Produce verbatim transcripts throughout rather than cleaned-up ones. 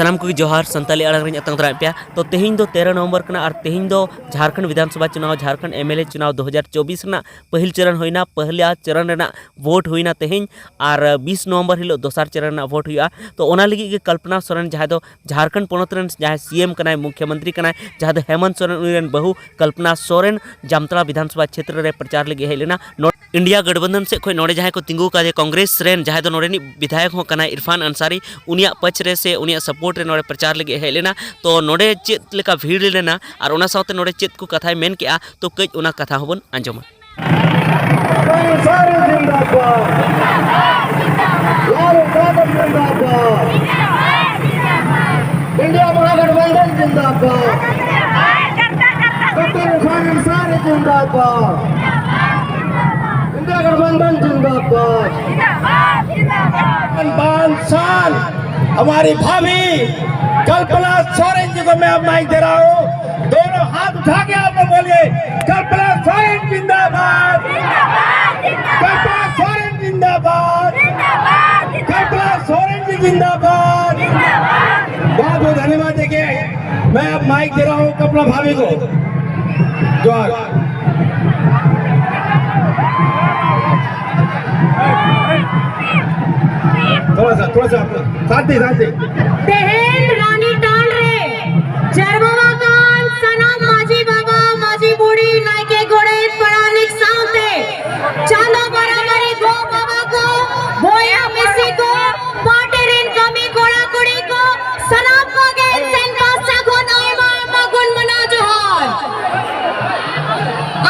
ᱥᱟᱱᱟᱢ ᱠᱚᱜᱮ ᱡᱚᱦᱟᱨ, ᱥᱟᱱᱛᱟᱞᱤ ᱟᱲᱟᱝ ᱨᱤᱧ ᱟᱛᱟᱝ ᱫᱟᱨᱟᱢᱮᱫ ᱯᱮᱭᱟ᱾ ᱛᱚ, ᱛᱮᱦᱮᱧ ᱫᱚ ᱛᱮᱨᱚ ᱱᱚᱵᱷᱮᱢᱵᱚᱨ ᱠᱟᱱᱟ ᱟᱨ ᱛᱮᱦᱮᱧ ᱫᱚ ᱡᱷᱟᱲᱠᱷᱚᱸᱰ ᱵᱤᱫᱷᱟᱱ ᱥᱚᱵᱷᱟ ᱪᱩᱱᱟᱣ, ᱡᱷᱟᱲᱠᱷᱚᱸᱰ ᱮᱢ ᱮᱞ ᱮ ᱪᱩᱱᱟᱣ ᱫᱩ ᱦᱟᱡᱟᱨ ᱪᱚᱵᱵᱤᱥ ᱨᱮᱱᱟᱜ ᱯᱟᱹᱦᱤᱞ ᱪᱚᱨᱚᱱ ᱦᱩᱭᱱᱟ, ᱯᱟᱹᱦᱞᱤᱭᱟ ᱪᱚᱨᱚᱱ ᱨᱮᱱᱟᱜ ᱵᱷᱳᱴ ᱦᱩᱭᱱᱟ ᱛᱮᱦᱮᱧ, ᱟᱨ ᱵᱤᱥ ᱱᱚᱵᱷᱮᱢᱵᱚᱨ ᱦᱤᱞᱳᱜ ᱫᱚᱥᱟᱨ ᱪᱚᱨᱚᱱ ᱨᱮᱱᱟᱜ ᱵᱷᱳᱴ ᱦᱩᱭᱩᱜᱼᱟ᱾ ᱛᱚ, ᱚᱱᱟ ᱞᱟᱹᱜᱤᱫ ᱜᱮ ᱠᱚᱞᱯᱚᱱᱟ ᱥᱚᱨᱮᱱ, ᱡᱟᱦᱟᱸᱭ ᱫᱚ ᱡᱷᱟᱲᱠᱷᱚᱸᱰ ᱯᱚᱱᱚᱛ ᱨᱮᱱ ᱡᱟᱦᱟᱸᱭ ᱥᱤ ᱮᱢ ᱠᱟᱱᱟᱭ, ᱢᱩᱠᱷᱭᱚᱢᱚᱱᱛᱨᱤ ᱠᱟᱱᱟᱭ, ᱡᱟᱦᱟᱸᱭ ᱫᱚ ᱦᱮᱢᱚᱱᱛ ᱥᱚᱨᱮᱱ, ᱩᱱᱤ ᱨᱮᱱ ᱵᱟᱹᱦᱩ ᱠᱚᱞᱯᱚᱱᱟ ᱥᱚᱨᱮᱱ ᱡᱟᱢᱛᱟᱲᱟ ᱵᱤᱫᱷᱟᱱ ᱥᱚᱵᱷᱟ ᱪᱷᱮᱛᱨᱚ ᱨᱮ ᱯᱨᱚᱪᱟᱨ ᱞᱟᱹᱜᱤᱫ ᱦᱮᱡ ᱞᱮᱱᱟ᱾ ᱱᱚ-, ᱤᱱᱰᱤᱭᱟ ᱜᱟᱴᱷᱵᱟᱱᱫᱷᱚᱱ ᱥᱮᱫ ᱠᱷᱚᱱ ᱱᱚᱰᱮ ᱡᱟᱦᱟᱸᱭ ᱠᱚ ᱛᱤᱸᱜᱩ ᱟᱠᱟᱫᱮᱭᱟ ᱠᱚᱝᱜᱨᱮᱥ ᱨᱮᱱ, ᱡᱟᱦᱟᱸᱭ ᱫᱚ ᱱᱚᱰᱮᱱᱤᱡ ᱵᱤᱫᱷᱟᱭᱚᱠ ᱦᱚᱸ ᱠᱟᱱᱟᱭ ᱤᱨᱯᱷᱟᱱ ᱟᱱᱥᱟᱨᱤ, ᱩᱱᱤᱭᱟᱜ ᱯᱟᱹᱪ ᱨᱮ ᱥᱮ ᱩᱱᱤᱭᱟᱜ ᱥᱟᱯᱳᱨᱴ ᱨᱮ ᱱᱚᱰᱮ ᱯᱨᱚᱪᱟᱨ ᱞᱟᱹᱜᱤᱫ ᱦᱮᱡ ᱞᱮᱱᱟ᱾ ᱛᱚ, ᱱᱚᱰᱮ ᱪᱮᱫ ᱞᱮᱠᱟ ᱵᱷᱤᱲ ᱞᱮᱱᱟ ᱟᱨ ᱚᱱᱟ ᱥᱟᱶᱛᱮ ᱱᱚᱰᱮ ᱪᱮᱫ ᱠᱚ ᱠᱟᱛᱷᱟᱭ ᱢᱮᱱ ᱠᱮᱜᱼᱟ, ᱛᱚ, ᱠᱟᱹᱡ ᱚᱱᱟ ᱠᱟᱛᱷᱟ ᱦᱚᱸᱵᱚᱱ ᱟᱸᱡᱚᱢᱟ᱾ ᱥᱟᱨᱮ ᱡᱤᱱᱫᱟᱵᱟᱫ, ᱞᱟᱞ ᱡᱤᱱᱫᱟᱵᱟᱫ, ᱤᱱᱰᱤᱭᱟ ᱢᱚᱦᱟᱜᱚᱴᱵᱚᱱᱫᱷᱚᱱ ᱡᱤᱱᱫᱟᱵᱟᱫ, ᱰᱚᱠᱴᱚᱨ ᱤᱨफᱟᱱ ᱟᱱसारी जिंदाबाद, इंडिया गठबंधन जिंदाबाद। पाँच साल हमारी भाभी कल्पना सोरेन जी को मैं अब माइक दे रहा हूँ। दोनों हाथ उठा के आप लोग बोलिए, कल्पना सोरेन जिंदाबाद, कल्पना सोरेन जिंदाबाद, कल्पना सोरेन जी जिंदाबाद। बहुत बहुत धन्यवाद। देखिए, मैं अब माइक दे रहा हूँ कल्पना भाभी को। जोहार। थोड़ा सा, थोड़ा सा आप लोग शांति, शांति। ᱛᱮᱦᱮᱧ ᱨᱟᱱᱤ ᱴᱟᱱᱰ ᱨᱮ ᱡᱟᱨᱣᱟ ᱟᱠᱟᱱ ᱥᱟᱱᱟᱢ ᱢᱟᱹᱡᱷᱤ ᱵᱟᱵᱟ, ᱢᱟᱹᱡᱷᱤ ᱵᱩᱲᱦᱤ, ᱱᱟᱭᱠᱮ, ᱜᱚᱰᱮᱛ, ᱯᱟᱨᱟᱱᱤᱠ ᱥᱟᱶᱛᱮ ᱪᱟᱸᱫᱟ ᱵᱟᱨᱟᱵᱟᱨᱤ ᱜᱚ ᱵᱟᱵᱟ ᱠᱚ, ᱵᱚᱭᱦᱟ ᱢᱤᱥᱤ ᱠᱚ, ᱯᱟᱨᱴᱤ ᱨᱤᱱ ᱠᱟᱹᱢᱤ ᱠᱚᱲᱟ ᱠᱩᱲᱤ ᱠᱚ, ᱥᱟᱱᱟᱢ ᱠᱚᱜᱮ ᱥᱮᱱ ᱯᱟᱥᱴᱟ ᱠᱷᱚᱱ ᱟᱭᱢᱟ ᱟᱭᱢᱟ ᱜᱩᱱ ᱢᱟᱱᱟᱣ ᱡᱚᱦᱟᱨ᱾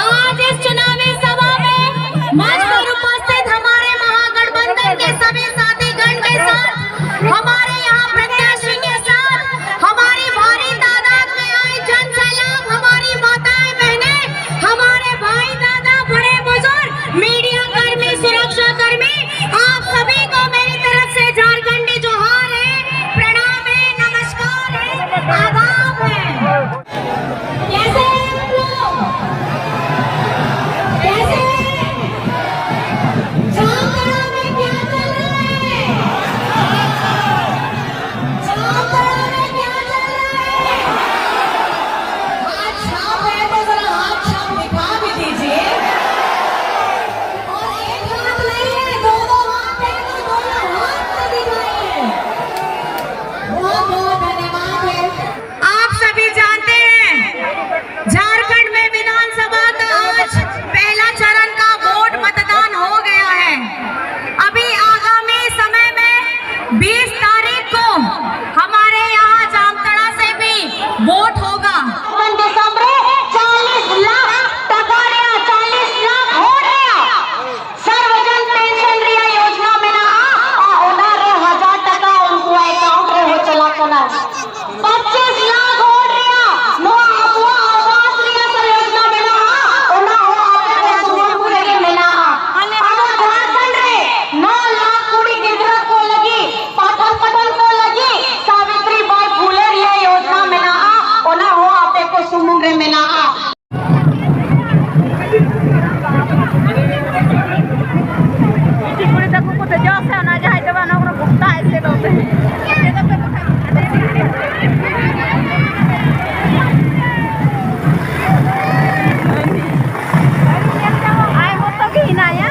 आज इस चुनावी सभा में मंच पर उपस्थित हमारे महागठबंधन के सभी साथीगण के साथ, हमारे यहाँ प्रत्याशी के साथ, हमारी भारी तादाद में आई ᱠᱩᱲᱤ ᱛᱟᱠᱚ ᱠᱚ ᱫᱮᱡᱚᱜ ᱥᱮ ᱚᱱᱟ ᱡᱟᱦᱟᱸᱭ ᱫᱚ ᱵᱟᱝ, ᱚᱱᱟ ᱠᱚᱨᱮ ᱵᱚᱠᱛᱟ ᱮᱥᱮᱫᱚᱜ ᱛᱮ᱾ ᱟᱡ ᱢᱚᱛᱚ ᱜᱮ ᱦᱮᱱᱟᱭᱟ᱾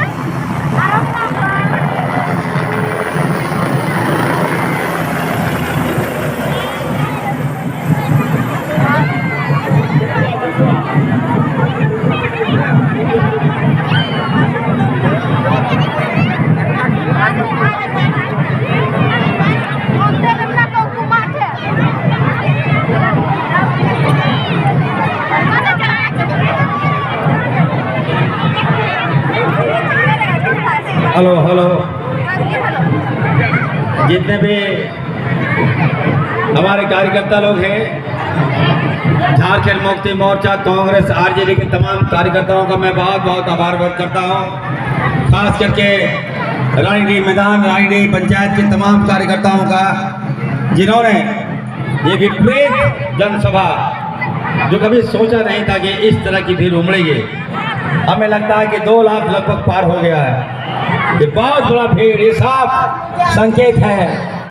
Hello, hello. जितने भी हमारे कार्यकर्ता लोग हैं, झारखंड मुक्ति मोर्चा, कांग्रेस, आरजेडी के तमाम कार्यकर्ताओं का मैं बहुत बहुत आभार व्यक्त करता हूँ। खास करके रानीडीह मैदान, रानीडीह पंचायत के तमाम कार्यकर्ताओं का, जिन्होंने ये विपरीत जनसभा, जो कभी सोचा नहीं था कि इस तरह की भीड़ उमड़ेगी। हमें लगता है कि दो लाख लगभग पार हो गया है। ये बहुत बड़ा भीड़, ये साफ संकेत है